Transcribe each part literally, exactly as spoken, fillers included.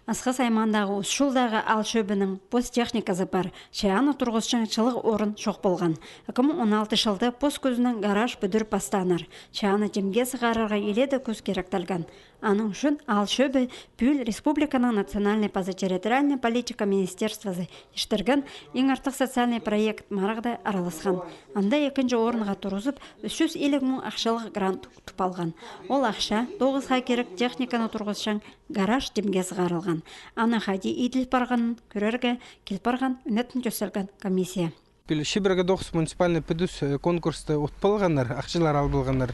Асхыс аймаандағы Ус чулдағы аал чӧбінің пос техниказы пар. Че аны турғысчаң чылығ орын чох полған. Ікі муң он алты чылда пос кӱзінең гараж пӱдіріп пастааннар. Че аны тимге сығарарға илееде кӱс киректелген. Аның ӱчӱн аал чӧбі пӱӱл республиканың национальнай паза территориальнай политика министерствозы иртірген иң артых социальнай проект марығда араласхан. Анда ікінҷі орынға турғызып, ӱс чӱс илиг муң ахчалығ грант утып алған. Ол ахча тоғысха кирек техниканы турғысчаң гараж тимге сығарылған. Аны хайди иділ парғанын кӧрерге кил парған ӱнетін тӧстелген комиссия. Пӱӱл чибіргі тоғыс муниципальный пӱдӱс конкурсты утып алғаннар, ахчалар алып алғаннар.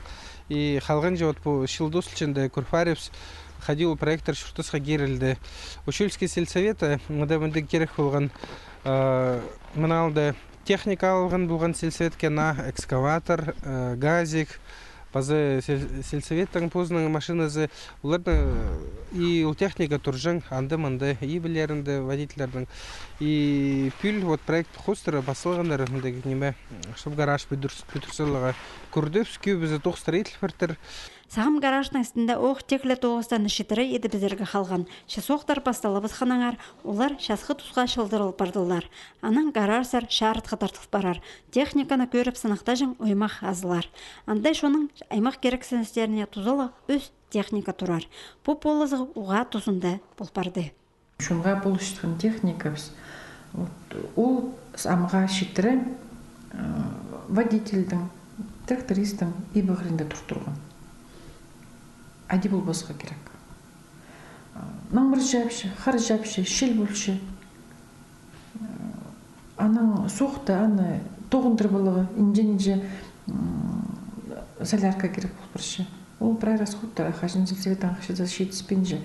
И халғанҷы вот пу чыл тоозылчаң кӧріп парыбыс, хайди ол проекттер чуртасха кирілді. Учуйельский сельсовет, мында мында кирек полған, мына алды техника алған полған сельсоветке, на экскаватор, газик, паза сельсоветтің позының машиназы, оларның и ол техника турҷаң анда-мында, и пілерінде водительлернің. И пӱӱл вот проект хоостыра пасталғаннар, мындағ ниме, чтоб гараж пӱдір саларға. Кӧрдібіс, кӧбізі тоғыстар иділ партыр. Сағам гаражтың істінде ох тик ле тоғыстарны читіре идібізерге халған. Че сохтар пасталыбысханнаңар, олар часхы тусха чылдырыл пардылар. Анаң гаражтар чарытха тартыл парар. Техниканы кӧріп сынахтаҷаң оймах азылар. Анда чонның аймах кирексіністеріне тузалығ ӱс техника турар. Пу полызығ уғаа тузында пол парды. Чонға полысчатхан техникабыс, вот, ол амға читіре водительдің, трактористтің ибі хыринда туртырған. Ади полбасха кирек. Наңмыр чапча, хар чапча, чел полча. Анаң сохта аны тоғындырып аларға, инҷе-инҷе солярка кирек пол парча. Ол прай расходтар, хаҷан сельсоветтің ахчазы читіспинче.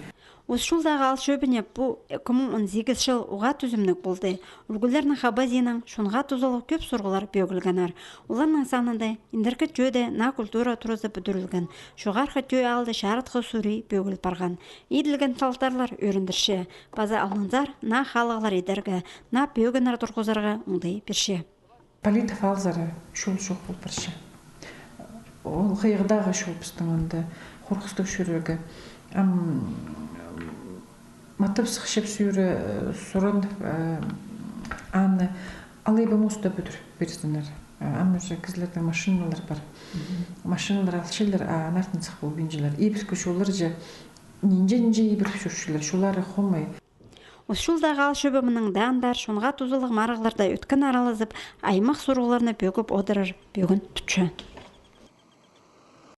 Ус чулдағы аал чӧбіне пу ікі муң он сигіс чыл уғаа тӱзімніг полды. Ӱлгӱлернің хабазиинаң чонға тузалығ кӧп сурығлар пӧгілгеннер. Оларның санында индіркі тӧде наа культура туразы пӱдірілген. Чоғархы тӧӧ аалда чарытхы сурии пӧгіл парған. Иділген салтарлар ӧріндірче. Паза алнынзар наа халығлар идерге, наа пӧгіннер турғызарға оңдай пирче. Политов аалзар чол чох пол парча. Ол хыйығдағы чол пістің анда, хорғыстығ чӧрерге. Ам Матап сыхчап сӧӧре, суран, аны алай ба моста пӱдір пирзіннер. Ам уже кізілернің машиналар пар. Машиналар алчалар, а анартын сых полбинчалар. Ибіркі чоллар же нинҷе-нинҷе ибіріп чӧрчелер, чоллары хомай. Ус чулдағы аал чӧбі мының даа андар чонға тузалығ марығларда ӧткін аралазып, аймах сурығларны пӧгіп одырар пӧгін тутча.